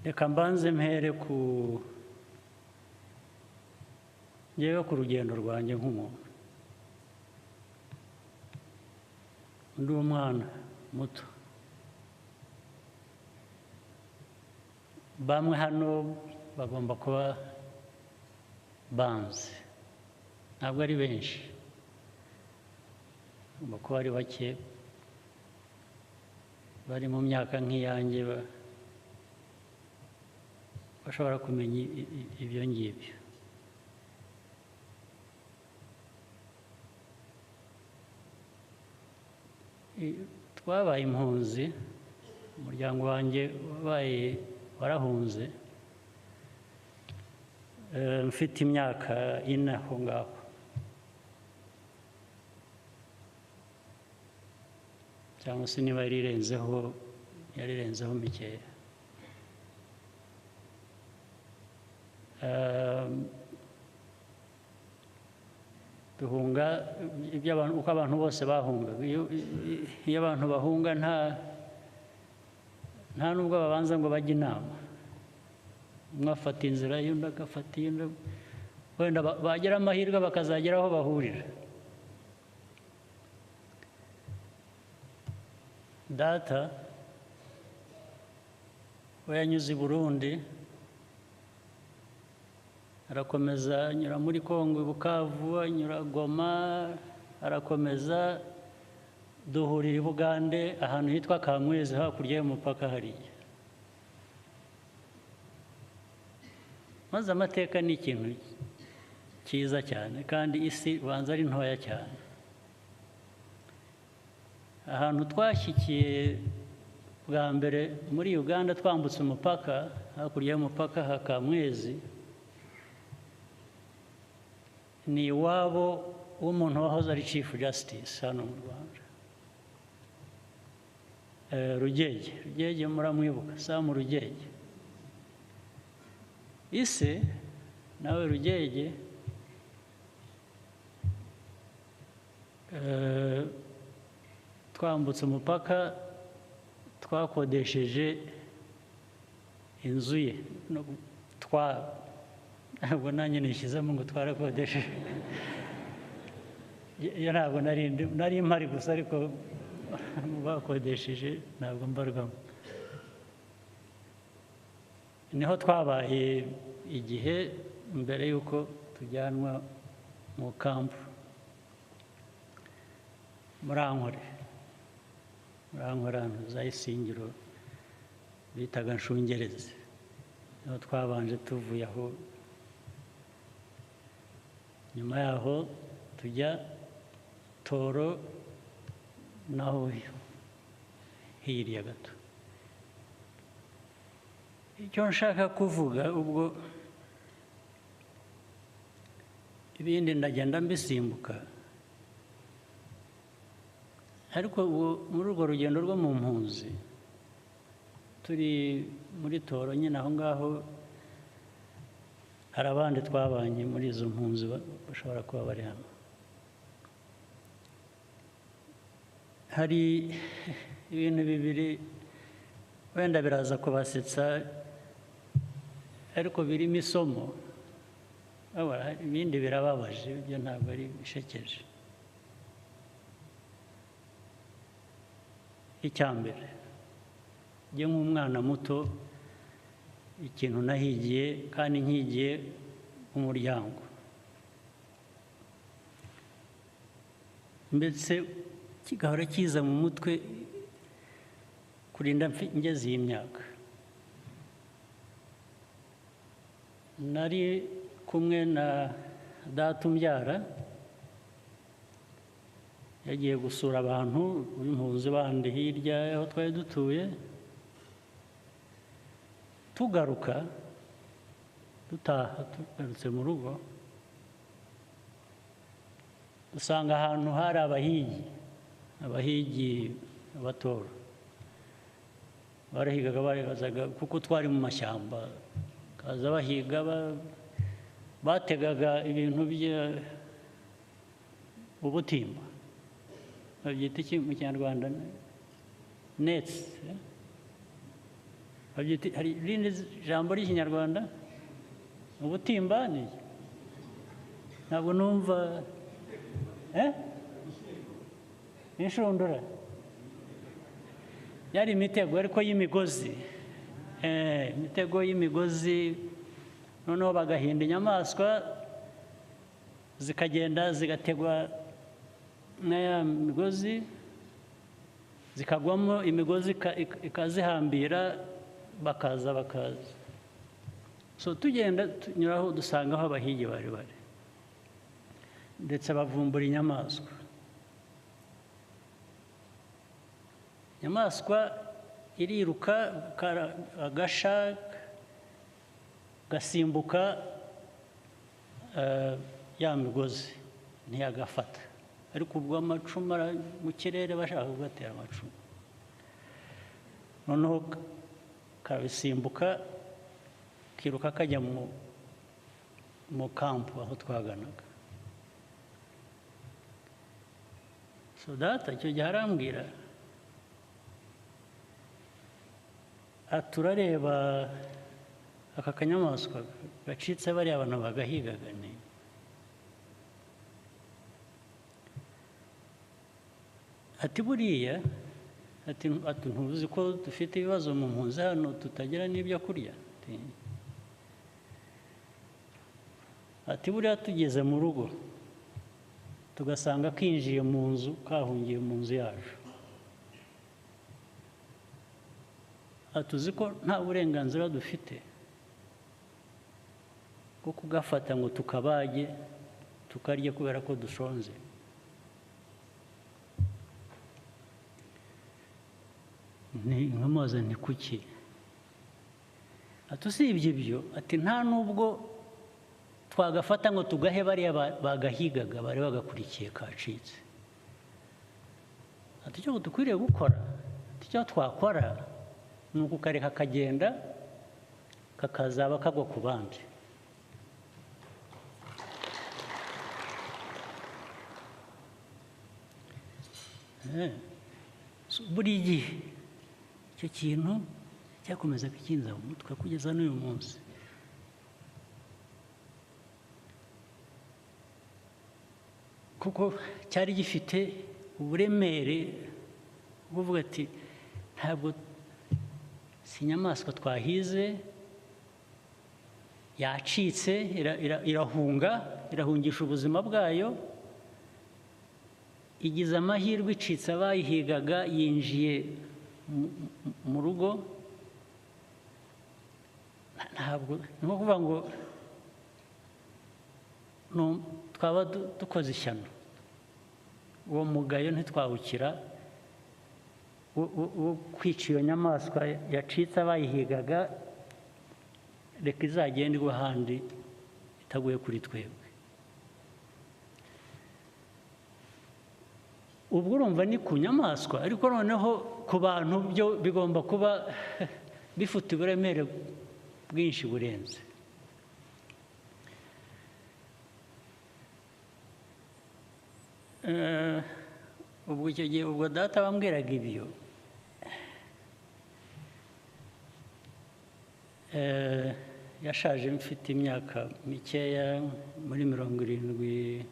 Reka mbanze mpere ku ngewe, ku rugendo rwanjye nk'umuntu. Ndi umwana muto, bamwe hano bagomba kuba banzi, ntabwo ari benshi, bagomba kuba ari bake bari mu myaka nk'iyanjye bashobora kumenya ibyo ngibyo. Twabaye impunzi, umuryango wanjye wabaye warahunze, mfite imyaka 4 aho ngaho. Cyangwa se niba yarirenzeho mikeya. Duhunga uko abantu bose bahungaga. Iyo abantu bahunga nta nubwo babanza ngo bajye inama, umwe afata inzira y'undi agafata iy'undi, wenda bagira amahirwe bakazagera aho bahurira. Data we yanyuze i Burundi, arakomeza anyura muri Kongo i Bukavu, anyura Goma, arakomeza duhurira i Bugande ahantu hitwa Kamwezi hakurya y'umupaka hariya. Maze amateka ni ikintu cyiza cyane, kandi isi banza ari ntoya cyane. Ahantu twashyikiye bwa mbere muri Uganda twambutse umupaka, hakurya y'umupaka ha Kamwezi, ni iwabo w'umuntu wahoze ari Chief Justice hano mu Rwanda, Rugege. Rugege muramwibuka, Sam Rugege. Ise nawe Rugege twambutse umupaka twakodesheje inzu ye, ntabwo nanjye nishyizemo ngo twarakodesheje, iyo ntabwo nari mpari gusa, ariko bakodesheje ntabwo mbarwamo. Niho twabaye igihe mbere y'uko tujyanwa mu kampu muri Ankore, muri Ankore ahantu za Isingiro bitaga Nshungerezi, niho twabanje tuvuye aho. Nyuma yaho tujya Toro, naho hirya gato. Icyo nshaka kuvuga ubwo ibindi ndagenda mbisimbuka, ariko muri urwo rugendo rwo mu mpunzi turi muri Toro nyine aho ngaho, hari abandi twabanye muri izo mpunzi bashobora kuba bari hano. Hari ibintu bibiri wenda biraza kubasetsa, ariko birimo isomo, ibindi birababaje, ibyo ntabwo ari bishekeje. Icya mbere, njye nk'umwana muto, ikintu nahigiye kandi nkigiye umuryango, ndetse kigahora kiza mu mutwe kurinda ngeze iyi myaka. Nari kumwe na data umbyara, yagiye gusura abantu b'impunzi bandi hirya aho twari dutuye. Tugaruka dutaha, tugarutse mu rugo, dusanga ahantu hari abahigi abatora barahigaga, barebazaga kuko twari mu mashyamba, kaza bahiga, bategaga ibintu bya ubutimba, babyita iki mu Kinyarwanda, nets. Hari irindi jambo ry'Ikinyarwanda? Ubutimba ni ntabwo numva inshundura yari imitego ariko y'imigozi, imitego y'imigozi. Noneho bagahinda inyamaswa zikagenda zigategwa na ya migozi, zikagwamo imigozi ikazihambira, bakaza. So tugenda tunyuraho dusanga aho abahigi bari bari, ndetse bavumbura inyamaswa. Inyamaswa iriruka, agasha gasimbuka ya migozi ntiyagafata, ariko ubwo amacumu mu kirere bashaka kugatera amacumu, noneho kabisimbuka kiruka kajya mu kampu aho twaganaga. So data icyo gihe arambwira aturareba aka kanyamaswa gacitse bariya abantu bagahigaga ni ati buriya ati ntuzi ko dufite ibibazo mu mpunzi hano tutagira n'ibyo kurya. Ati buriya tugeze mu rugo tugasanga kinjiye mu nzu, kahungiye mu nzu yacu, atuzi ko nta burenganzira dufite bwo kugafata ngo tukabage tukarye kubera ko dushonze. Nkamubaza nti kuki? Ati usibye ibyo, ati nta nubwo twagafata ngo tugahe bariya bagahigaga bari bagakurikiye kacitse. Ati icyo dukwiriye gukora, ati icyo twakora ni ukukareka kagenda kakazaba kagwa ku bandi. Buri gihe icyo kintu cyakomeza kukinza mu mutwe kugeza n'uyu munsi. Kuko cyari gifite uburemere buvuga ati ntabwo si inyamaswa twahize yacitse, irahunga, irahungisha ubuzima bwayo, igize amahirwe icitse abayihigaga yinjiye mu rugo. Ntabwo ni nko kuvuga ngo twaba dukoze ishyano, uwo mugayo ntitwawukira wo kwica iyo nyamaswa yacitse abayihigaga, reka izagende igwa ahandi itaguye kuri twebwe. Ubwo urumva ni ku nyamaswa, ariko noneho ku bantu byo bigomba kuba bifite uburemere bwinshi burenze. Ubwo icyo gihe ubwo data bambwiraga ibyo, yashaje mfite imyaka mikeya, muri 72.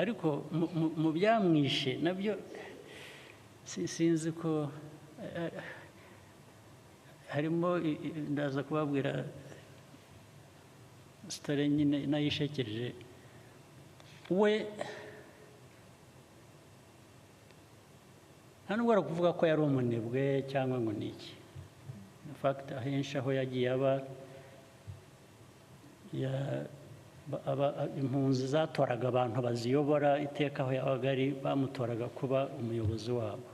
Ariko mu byamwishe nabyo sinzi ko harimo, ndaza kubabwira sitare nyine nayishekeje. We nta nubwo ari ukuvuga ko yari umunebwe cyangwa ngo ni iki. In fact ahenshi aho yagiye aba impunzi zatoraga abantu baziyobora, iteka aho yabaga ari bamutoraga kuba umuyobozi wabo.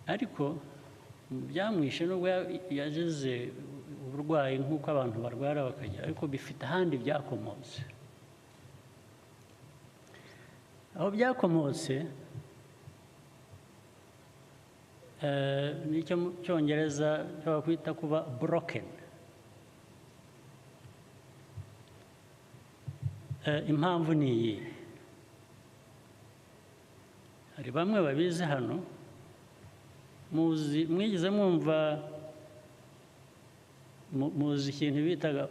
Ariko byamwishe nubwo yazize uburwayi nk'uko abantu barwara bakajya, ariko bifite ahandi byakomotse. Aho byakomotse nicyo mu Cyongereza bakwita kuba broken. Impamvu ni iyi. Hari bamwe babizi hano, muzi, mwigeze mwumva, muzi ikintu bitaga,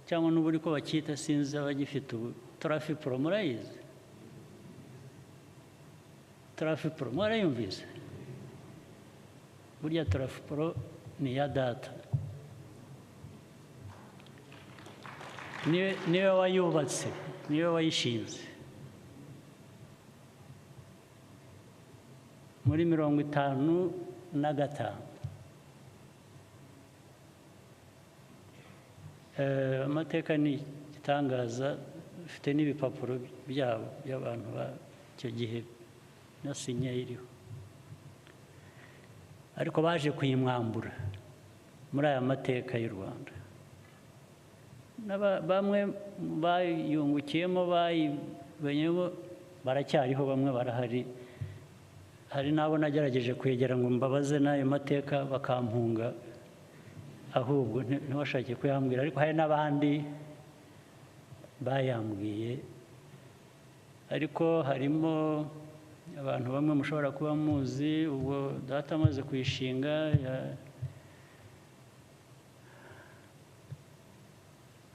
cyangwa n'ubu ariko bacyita, sinzi abagifite ubu, Trafipro, murayizi? Trafipro mwarayumvise? Burya Trafipro ni iya data, niwe wayubatse, niwe wayishinze muri 55. Amateka ni igitangaza, ufite n'ibipapuro byabo by'abantu b'icyo gihe na sinya iriho, ariko baje kuyimwambura muri aya mateka y'u Rwanda. Bamwe bayungukiyemo, bayimenyemo, baracyariho, bamwe barahari. Hari n'abo nagerageje kwegera ngo mbabaze n'ayo mateka bakampunga, ahubwo ntibashake kuyambwira, ariko hari n'abandi bayambwiye. Ariko harimo abantu bamwe mushobora kuba muzi, ubwo data amaze kuyishinga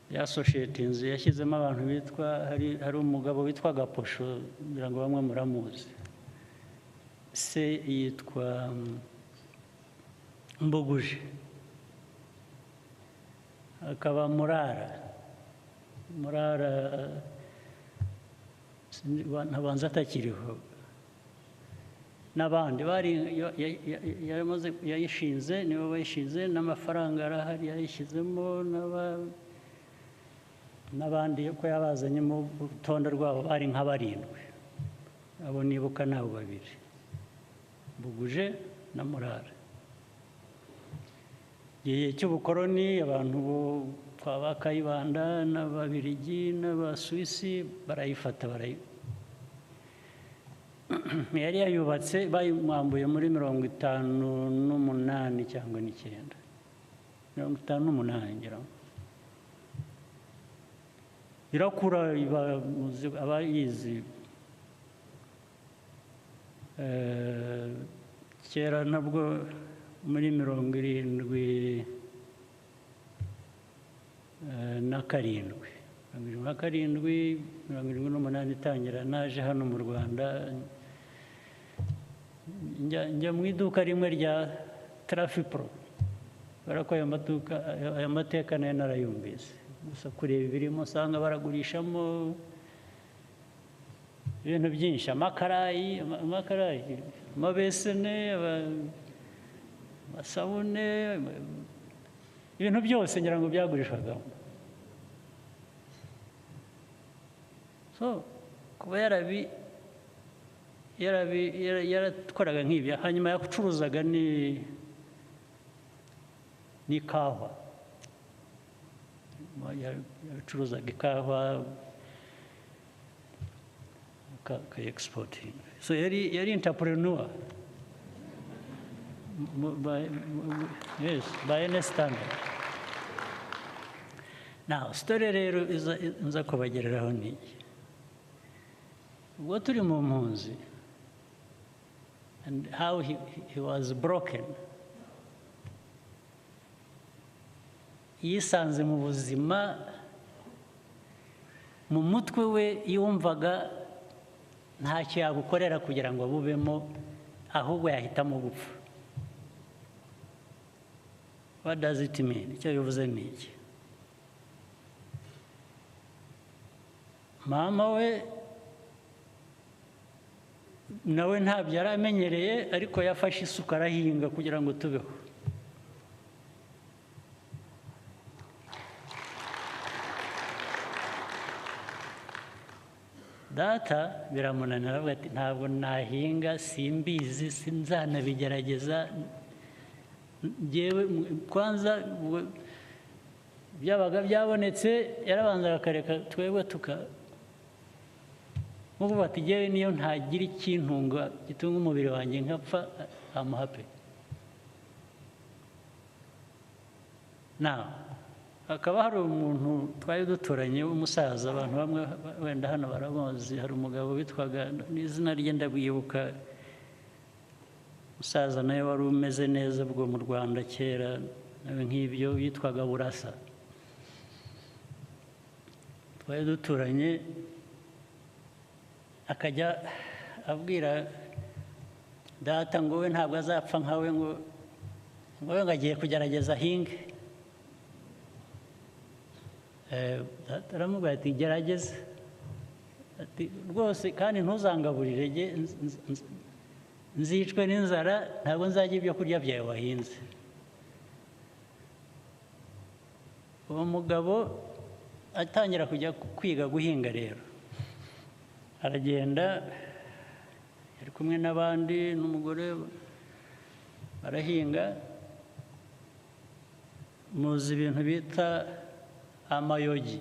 ya sosiyete inzu yashyizemo abantu bitwa, hari umugabo witwa Gaposho, ngira ngo bamwe muramuzi, se yitwa Mbuguje, akaba Murara, Murara ntabanza atakiriho, n'abandi bari yayishinze, nibo bayishinze, n'amafaranga arahari yayishyizemo, n'abandi ko yabazanye mu rutonde rwabo bari nka barindwi, abo nibuka nabo babiri, Mbuguje na Murara. Igihe cy'ubukoroni abantu bo kwa ba Kayibanda n'Ababirigi n'Abasuwisi barayifata, yari yayubatse, bayimwambuye muri 58 cyangwa 9, 58 ngira ngo. Irakura, abayizi kera nabwo muri 77, 77, 78 itangira, naje hano mu Rwanda, njya mu iduka rimwe rya Trafipro, kubera ko ayo mateka nayo narayumvise, gusa kureba ibirimo usanga baragurishamo ibintu byinshi, amakarayi, amabesene, amasabune, ibintu byose ngira ngo byagurishwagamo. So kuba yaratwaraga nk'ibyo, hanyuma yacuruzaga n'ikawa, yacuruzaga ikawa akayi-exporting. So yari entrepreneur yes, by any standard. Now story rero nza kubagereraho ni iyi. Ubwo turi mu mpunzi, and how he was broken, yisanze mu buzima, mu mutwe we yumvaga ntacyo yagukorera kugira ngo abubemo, ahubwo yahitamo gupfa. What does it mean? Icyo bivuze ni iki? Mama we nawe ntabyo yari amenyereye, ariko yafashe isuka arahinga kugira ngo tubeho. Data biramunanira, aravuga ati ntabwo nahinga, simbizi, sinzanabigerageza, njyewe kwanza byabaga byabonetse yarabanzaga akareka twebwe tuka nkuko bati njyewe niyo ntagira ikintunga gitunga umubiri wanjye nkapfa, I'm happy. Now Hakaba hari umuntu twari duturanye w'umusaza, abantu bamwe wenda hano baramuzi, hari umugabo witwaga, n'izina rye ndabwibuka, umusaza nawe wari umeze neza ubwo mu Rwanda kera, nawe nk'ibyo, yitwaga Burasa. Twari duturanye, akajya abwira data ngo we ntabwo azapfa nkawe, ngo we ngo agiye kugerageza ahinge. Data aramubwira ati gerageza, ati rwose kandi ntuzangaburire, nzicwe n'inzara, ntabwo nzajya ibyo kurya byawe wahinze. Uwo mugabo atangira kujya kwiga guhinga rero, aragenda ari kumwe n'abandi n'umugore barahinga. Muzi ibintu bita amayogi.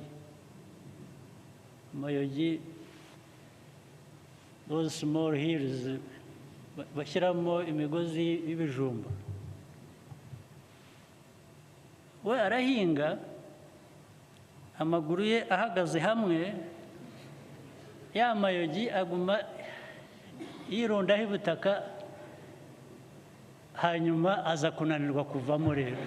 Amayogi, those small hills bashyiramo imigozi y'ibijumba. We arahinga amaguru ye ahagaze hamwe, ya mayogi aguma yirundaho ibutaka, hanyuma aza kunanirwa kuvamo rero.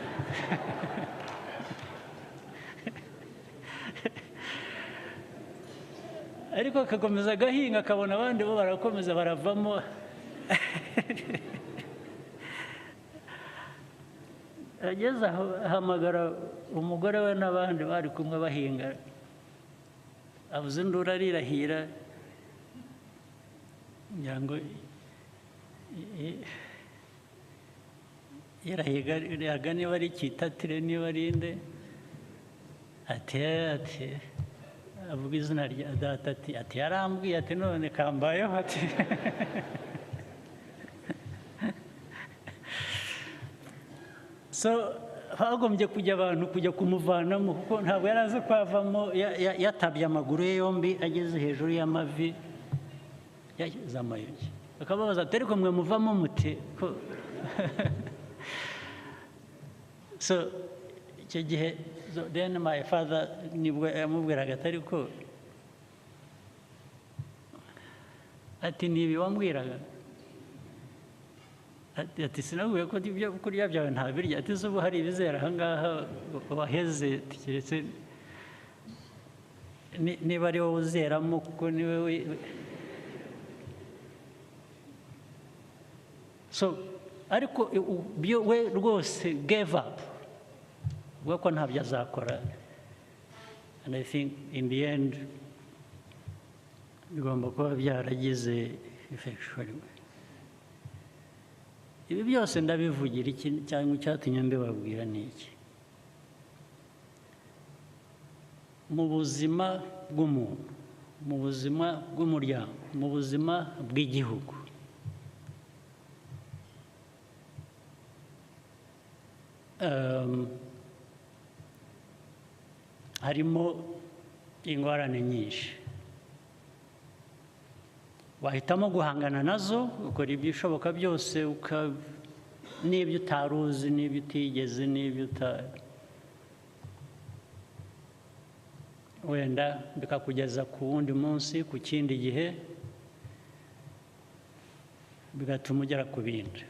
Ariko akakomeza agahinga, akabona abandi bo barakomeza baravamo. Ageze aho ahamagara umugore we n'abandi bari kumwe bahinga, avuze induru arirahira, ngira ngo yirahiga niba ari Kitatire niba ari inde, ati ati avuga izina rya data, ati ati yarambwiye ati none kambayeho ati. So hagombye kujya abantu kujya kumuvanamo, kuko ntabwo yari azi ko avamo, yatabye amaguru ye yombi ageze hejuru y'amavi, yashyize amayogi. Bakababaza ati ariko mwe muvamo mute? So icyo gihe then my father nibwo yamubwiraga ati ariko ati nibi wambwiraga, ati sinabwiye ko ibyo kurya byawe ntabirya, ati ubu hari ibizera aha ngaha waheze, keretse niba ari wowe uzeramo, kuko niwe. So ariko we rwose gave up, avuga ko ntabyo azakora. And I think in the end bigomba kuba byaragize effect. Ibi byose ndabivugira iki cyangwa icyatumye mbibabwira ni iki? Mu buzima bw'umuntu, mu buzima bw'umuryango, mu buzima bw'igihugu, harimo ingorane nyinshi. Wahitamo guhangana nazo, ukora ibishoboka byose, n'ibyo utaruzi, n'ibyo utigeze, n'ibyo wenda bikakugeza ku wundi munsi, ku kindi gihe, bigatuma ugera ku bindi.